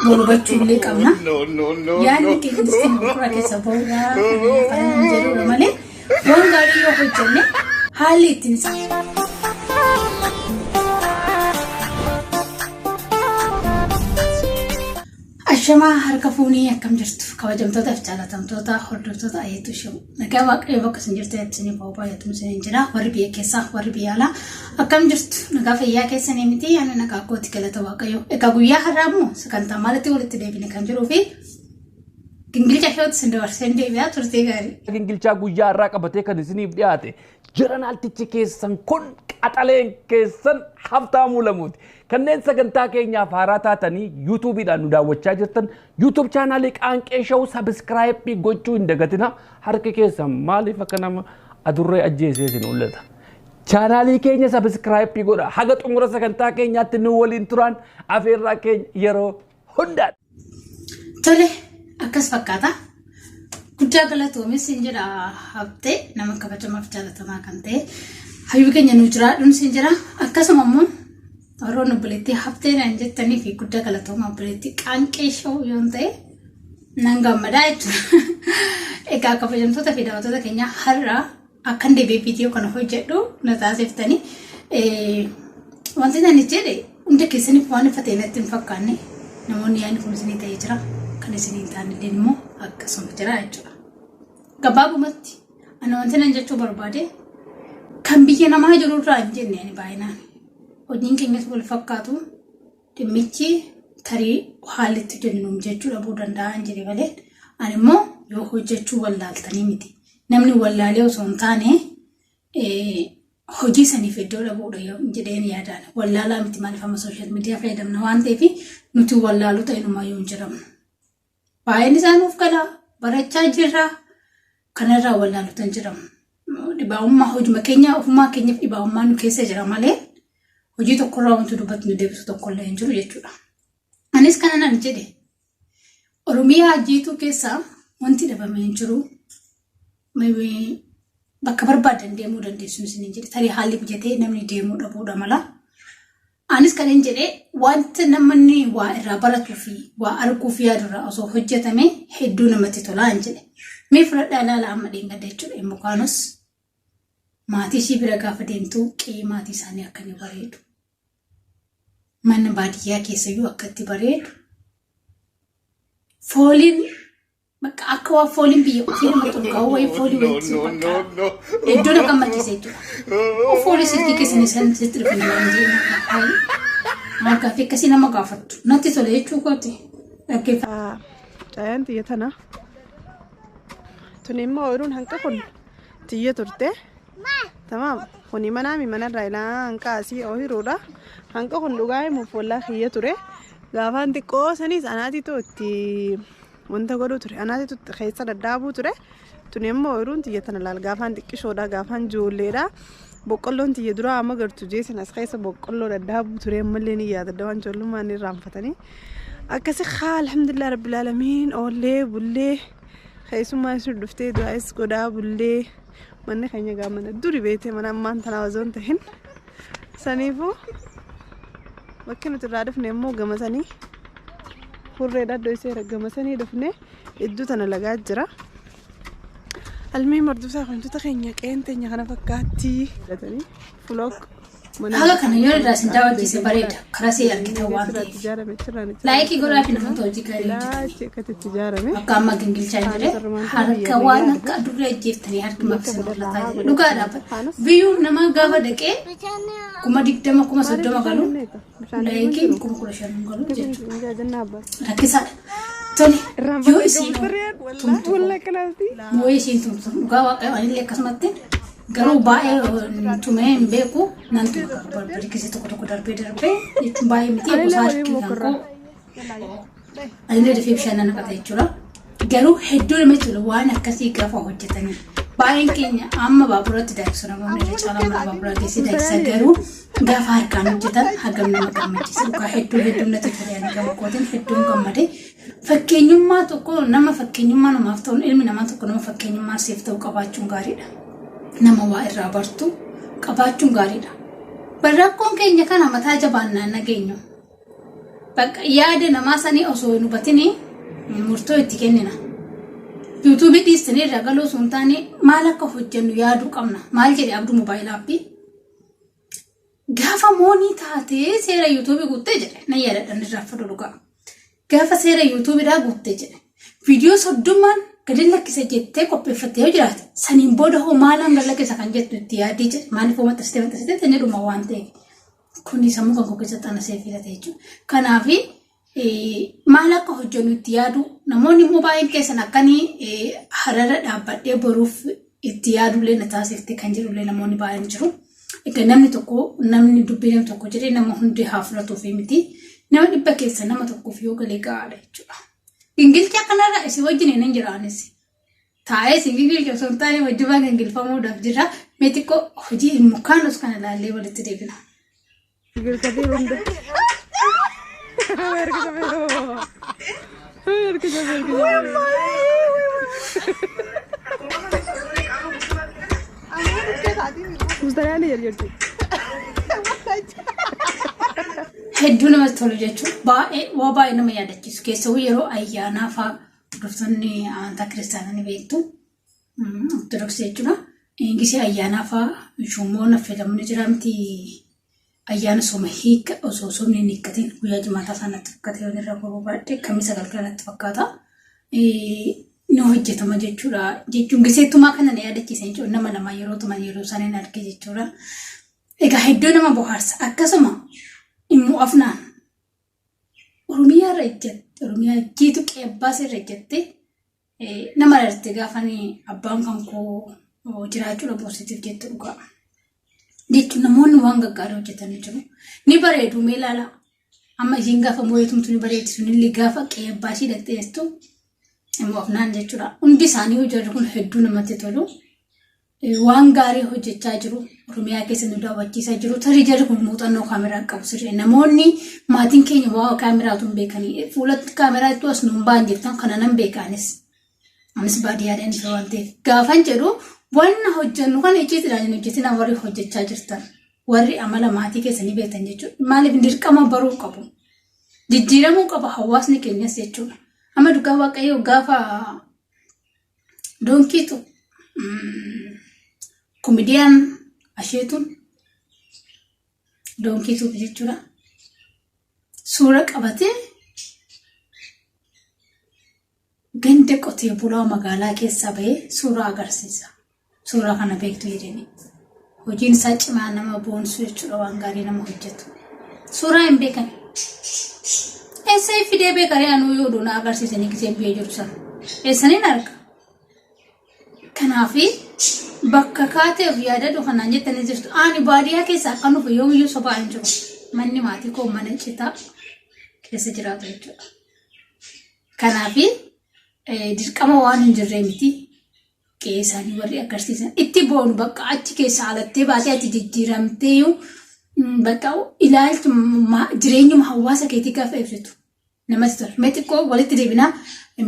Wal hubachuu illee qabna. Yaadni keenya distii dogoggora keessa ba'uudha kan inni jedhudha malee waan gaarii yoo hojjenne haalli ittiin isa. Ashamaa harka fuunii akkam jirtu kabajamtoota fi jaalatamtoota hordoftoota Ayeetuu Show. Nagaa Waaqayyo bakka isin jirtanitti isiniif haa baay'atu isiniin jira. Warri biyya keessaa warri biyya alaa akkam jirtu nagaa fayyaa keessanii miti ani nagaa kooti galata Waaqayyo. Egaa guyyaa har'aa immoo sagantaa maalitti walitti deebine kan jiruu fi gingilcha shootti isin dabarseen deebi'aa turtee gaarii. Gingilchaa guyyaa har'aa qabatee kan isiniif dhiyaate Jeranaaltichi keessan kun qaxaleen keessan Habtaamuu Lamuuti. Kanneen sagantaa keenyaaf haaraa taatanii yuutuubiidhaan nu daawwachaa jirtan yuutuub chaanaalii Qaanqee Show sabiskiraayipii gochuu hin dagatina. Harki keessan maaliif akka nama adurree ajjeesee isin mul'ata. Chaanaalii keenya sabiskiraayipii godha. Haga xumura sagantaa keenyaatti nu waliin turaan afeerraa keenya yeroo hundaadha. Tole akkas fakkaata. Guddaa galatoomis siin jedha Habtee nama kabajamaaf jaalatamaa kan ta'e hayyuu keenya nu jiraadhuun siin jedha. Akkasuma immoo warroon obboleettii Habtee naan jettanii fi guddaa galatoomaa obboleettii qaanqee shoo yoon ta'e nan gammadaa jechuudha. Egaa kabajamtoota fi daawwattoota keenya har'a akkan deebi'ee viidiyoo kana hojjedhu na taasiftanii wanti ani jedhe hunda keessaniif waan ifa ta'e natti hin fakkaanne namoonni yaadni kun isinii ta'ee jira kan isinii hin taane illee immoo akkasuma jira jechuudha. Gabaabumatti ani wanti nan jechuu barbaade kan biyya namaa jiru irraa hin jenne ani baay'inaan hojiin keenyas wal fakkaatu dhimmichi tarii haalli itti hojjennu jechuu dhabuu danda'a hin jedhe malee ani immoo yoo hojjechuu wallaaltanii miti. Namni wallaalee osoo hin taane hojii saniif iddoo dhabuudha jedheen yaadaan. Wallaalaa miti maaliif amma sooshaal miidiyaa fayyadamna waan ta'eef nuti wallaalota inumaayyuu hin jedhamnu. Baay'een isaa nuuf gala barachaa jirra kanarraa wallaalota hin jedhamu. Dhibaa'ummaa hojuma keenya ofumaa keenyaaf dhibaa'ummaa nu keessa jira malee hojii tokkorraa wanti dubbatti nu deebisu tokkollee hin jiru jechuudha. Anis kana nan jedhe Oromiyaa jiituu keessaa wanti dhabame hin jiru. Bakka barbaadan deemuu dandeessu isiniin jedhe. Tarii haalli mijatee namni deemuu dhabuudha mala. Anis kan hin jedhe wanta namni waa irraa baratuu fi waa arguu fi yaadurraa osoo hojjetame hedduu namatti tolaa hin jedhe. Mee fudhadhaa ilaala amma dheengadda jechuudha. Immoo maatii ishii bira gaafa deemtu qe'ee maatii isaanii akka inni bareedu. Mana baadiyyaa keessayyuu akka itti bareedu. Fooliin bakka akka waan fooliin biyya ofii nama xurgaa'u wayii foolii wayiitti bakka hedduu na gammachiise jechuudha. Foolii silkii keessan isaan sitti dhufe namaan jee maal gaaffii akkasii nama gaafattu natti tole jechuu kooti. Dhaggeeffadhu. Caayaan tiyya tana. Tuni immoo ooyiruun hanqa kun tiyya turte. Tamaam. Kuni manaami manarraa ilaa hanqa asii ooyiruudha. Hanqa kun dhugaa himuuf wallaa kiyya ture. Gaafaan xiqqoo sanis anaatitu itti wanta godhuu ture. Anaatitu itti keessa dhadhaabuu ture. Tuni immoo ooyiruun tiyya tana laal gaafaan xiqqishoodha gaafaan ijoolleedha. Boqqolloon tiyya duraa amma gartu jeesan as keessa boqqolloo dhadhaabuu ture ammallee ni yaadadha waan ijoollummaan irraanfatanii. Akkasi haa alhamdulillah rabbil aalamiin oollee bullee keessummaa isin dhuftee du'aayis godhaa bullee manni keenya gaa mana duri beekte mana ammaan tanaa osoo hin tahin saniifuu bakki nuti irraa dhufne immoo gama sanii hurreedha iddoo isee gama sanii dhufne iddoo tana lagaa jira. Almii hordofaa wantoota keenya qe'een teenya kana fakkaatti. Vlog Haala kana yoo irraa isin daawwachiise bareeda. Karaa see argitan waan ta'eef. Laayikii godhaa fi namoota hojii gaarii hojjetan. Akka amma gingilchaa hin jedhe harka waan akka adurree ajjeeftanii harki maaf isin mul'ataa jira. Dhugaadha. Biyyuun namaa gaafa dhaqee 20,000 30,000 galu laayikiin 15,000 galu jechuudha. Rakkisaadha. Tole yoo isiin tumtu moo isiin tumtu dhugaa waaqayyo anillee akkasumatti garuu baay'ee tumee hin beeku nan tuma garuu barbari gisee tokko tokko darbee darbee jechuun baay'ee miti gosa harki kan koo anillee dafee bishaan nan naqata jechuudha. Garuu hedduu namatti tola waan akkasii gaafa hojjetanii. Baay'een keenya amma baaburatti daaksu namoonni irra caalaa mana baaburaa keessa daaksa garuu gaafa harkaan hojjetan hagam nama gammachiisa. Dhugaa hedduu hedduu natti tole ani gama kootiin hedduun gammade. Fakkeenyummaa tokko nama fakkeenyummaa namaaf ta'uun ilmi namaa tokko nama fakkeenyummaa siif ta'u qabaachuun gaariidha. Nama waa irraa bartu qabaachuun gaariidha. Rakkoon keenya kana mataa jabaannaan nageenyu. Bakka yaada namaa sanii osoo hin hubatini murtoo itti kennina. Yuutuubii dhiistanii irraa galuu osoo hin taane maal akka hojjennu yaaduu qabna. Maal jedhe Abduu Mobaayil Aappii? Gaafa moonii taatee seera yuutuubii guuttee jedhe nan yaadadha inni irraa fudhu dhugaa. Gaafa seera yuutuubiidhaa guuttee jedhe. Viidiyoo soddomaan gadi lakkisa jettee qopheeffattee yoo jiraate saniin booda hoo maalaan gad lakkisa kan jettu itti yaadii jedhe. Maaliif hoo maxxansitee maxxansitee inni dhuma waan ta'eef. Kuni sammuu kan koo keessatti ana seef filate jechuudha. Kanaaf maal akka hojjennu itti yaadu namoonni immoo baay'een keessan akkanii harara dhaabbadhee boruuf itti yaadullee na taasifte kan jedhullee namoonni baay'een jiru. Egaa namni tokko namni dubbii nama tokko jedhee nama hundi haa fudhatuufi miti. Nama dhibba keessa nama tokkoof yoo galee gahaadha jechuudha. Gingilcha kanarra isin wajjin hin jira anis. Taa'ee isin gingilcha osoo hin taane wajjumaan gingilfamuudhaaf jira. Mee xiqqoo hojii mukaanus kana ilaallee walitti deebina. Mustariyaan jarjarti. Hedduu namatti tolu jechuun baay'ee waa baay'ee nama yaadachiisu keessawuu yeroo ayyaanaa fa'aa hordoftoonni amantaa kiristaanaa ni beektu. Ortodoksii jechuudha. Gisee ayyaanaa fa'aa shummoon affeelamu ni jira miti ayyaana sooma hiika osoo soomni hin hiikkatiin guyyaa jimaataa isaa natti fakkaata yoo irra goruu baadhe kamisa galgala natti fakkaata. Ni hojjetama jechuudha. Jechuun gisee tumaa kana na yaadachiisa jechuudha. Nama lama yeroo tuman yeroo isaan hin arge jechuudha. Egaa hedduu nama bohaarsa. Akkasuma immoo afnaan Oromiyaa irra ejjatte Oromiyaa jiitu qeebbaas irra ejjatte nama rarte gaafani abbaan kan koo jiraachuu dhabuu isiitiif jettu dhugaa. Jechuun namoonni waan gaggaarii hojjetanii jiru. Ni bareedu mee ilaala. Amma isiin gaafa moo'etumtu ni bareeddi sunillee gaafa qeebbaa ishii dhaqxee jettu immoo afnaan jechuudha. Hundi isaanii hojii kun hedduu namatti tolu. Waan gaarii hojjechaa jiru. Oromiyaa keessa nu daawwachiisaa jiru. Tarii jarri kun muuxannoo kaameraa qabu sirrii. Namoonni maatiin keenya waa kaameraa utuu hin beekanii fuula kaameraa ittuu as nuun ba'an jettan kana nan beeka anis. Anis baadiyyaadhaan dhufe waan ta'eef. Gaafan jedhu wanna hojjennu kana icciitiidhaan hin hojjetinaa warri hojjechaa jirtan. Warri amala maatii keessanii beektan jechuudha. Maaliif dirqama baruu qabu. Jijjiiramuu qaba hawaasni keenyas jechuudha. Amma dhugaa waaqayyoo gaafa Doonkiitu komediyaan asheetuun doonkiitu jechuudha. Suura qabatee ganda qotee bulaa magaalaa keessaa bahee suuraa agarsiisa. Suuraa kana beektu jedhanii. Hojiin isaa cimaa nama boonsu jechuudha waan gaarii nama hojjetu. Suuraa hin beekan. Eessa fidee beekaree anuu yoo doonaa agarsiisanii giseen biyya jiru sana. Eessaniin arga. Kanaaf bakka kaateef yaadadhu kanaan jettanii jirtu. Ani baadiyyaa keessa akka nuuf yoomiyyuu sobaa hin jiru. Manni maatii koo mana citaa keessa jiraatu jechuudha. Kanaaf dirqama waan hin jirree miti. Qe'ee isaanii warri agarsiisan itti boonu bakka achi keessa alattee baatee ati jijjiiramtee bakka ilaalcha jireenyuma hawaasa keetii gaafa ibsitu namatti tola. Mee xiqqoo walitti deebinaa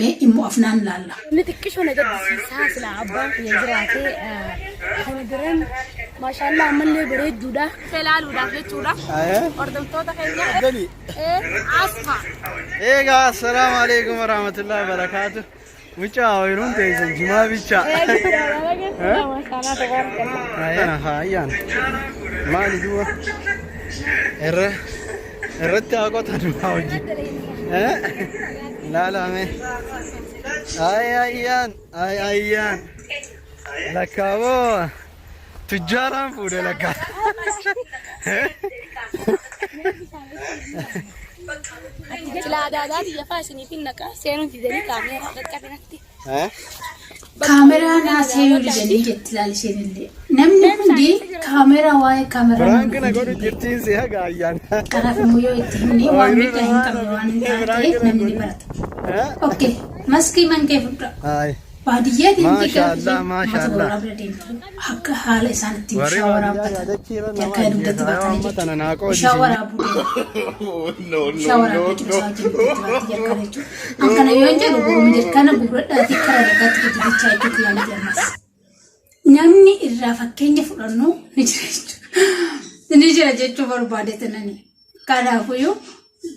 mee immoo afnaan laalla. Inni xiqqishoo na gaddisiisaa silaa abbaan kiyya jiraatee kana daran maashaallaa ammallee bareedduudha. Ilaaluudhaaf jechuudha. Hordoftoota keenya Gali. asfa. Egaa assalaamu alaikum warahmatullahi wabarakatuh. Mucaa ooyiruun teessan jimaa bichaa. Ayyaana haa ayyaana. Maali duuba? Irra irratti haa qotan maa hojii. Laalame. Ay ayyaan ay ayyaan. Lakkaaboo tujjaaraan fuudhe lakkaa. Silaa daadaa biyya faa isiniif hin naqa seenuun didanii kaameeraa qaqqabinatti. Kaameraa naa seenuu didanii jetti laal isheen illee. Namni hundi kaameraa waa'ee kaameraa Biraan namni kana hundi godhu hin beeku. jirtiin si haga ayyaan. Kanaaf immoo yoo itti himne waan miidhaa hin qabne waan hin taane namni ni barata. Okay, maskii man kee fudha. Ay. Baadiyyaa deemtee Maasha gaafa Allah, isheen maasha uummata Allah. booraa bira deemtu akka haala isaan ittiin Warri bishaan baadiyyaa waraabbatan yaadachiirra nama jarkaana dugdatti ajjeesaa yoo baatanii amma tana naa jechuudha. qoodi Bishaan isin. waraabuu deemu. Bishaan waraabuu jechuudha isaa wajjin dugdatti baatti jarkaana jechuudha. An kana yoo hin jedhu boruma jarkaana gurradhaatii karaa nagaatti gadi jechaa jechuu kiyyaa miti ammas. Namni irraa fakkeenya fudhannu ni jira jechuudha. Ni jira jechuu barbaade tanani. Kanaafuyyuu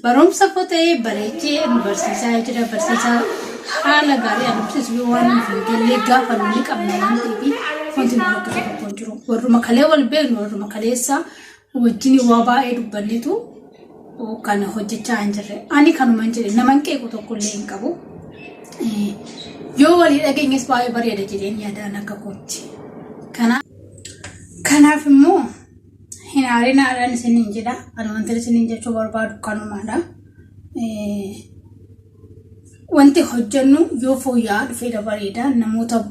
Barumsa koo ta'ee bareechee nu barsiisaa jira. Barsiisaa haala gaarii adeemsisu yoo waan nuuf hin galle gaafa nu ni qabna waan ta'eef wanti nu rakkisu tokko hin jiru. Warruma kalee wal beeknu warruma kaleessa wajjin waa baay'ee dubbannetu kan hojjechaa hin jirre. Ani kanuman jedhe naman qeequ tokko illee hin qabu. Yoo walii dhageenyes baay'ee bareeda jedheen yaadaan akka kootti. Kanaaf immoo hin aarinaadhaan isiniin jedha. Ani wanti isiniin jechuu barbaadu kanumaadha. Wanti hojjennu yoo fooyya'aa dhufeedha bareeda. Namoota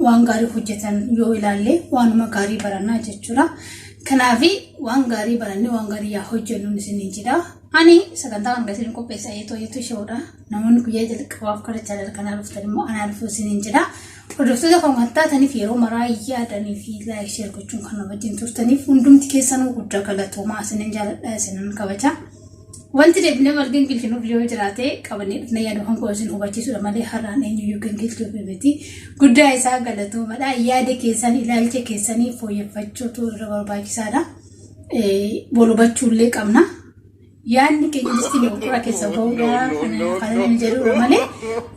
waan gaarii hojjetan yoo ilaalle waanuma gaarii barannaa jechuudha. Kanaaf waan gaarii barannee waan gaarii yaa hojjennu isiniin jedha. Ani sagantaa kana isin qopheessa eetoo yeetu isheedha. Namoonni guyyaa jalqabaaf kara channel kanaa dhuftan immoo anaa dhufuu isiniin jedha. Hordoftoota kan kan taataniif yeroo maraa yaadanii fi like, share gochuun kan wajjin turtaniif hundumti keessanuu guddaa galatoomaa, isinin jaaladha, isinin kabaja. Wanti deebinee wal gingilchinuuf yoo jiraate qabannee dhufnee yaada kan koo isin hubachiisudha malee har'aan eenyuyyuu gingilchuuf miti. Guddaa isaa galatoomadha. Yaada keessan, ilaalcha keessanii fooyyeffachuutu irra barbaachisaadha. Wal hubachuullee qabna. Yaadni keenya distii dogoggora keessa bahuudha kan inni jedhudha malee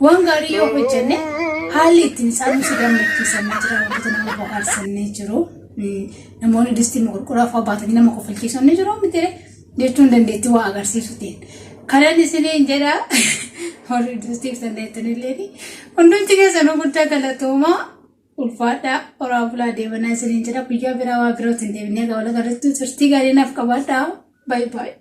waan gaarii yoo hojjenne haalli ittiin isaan nu gammachiisan ni jira, wantoota nama bohaarsan ni jiru. Namoonni distii gurguraa fa'aa baatanii nama kofalchiisan ni jiru miti jechuun dandeettii waa agarsiisutiin. Kanan isiniin jedha, warri distiif dandeettan illee hundumti keessanuu guddaa galatoomaa, ulfaadhaa, horaa bulaa, deebanaa isiniin jedha. Guyyaa biraa waa birootiin deebinee wal agarratti turtii gaarii naaf qabaadhaa. Bye bye.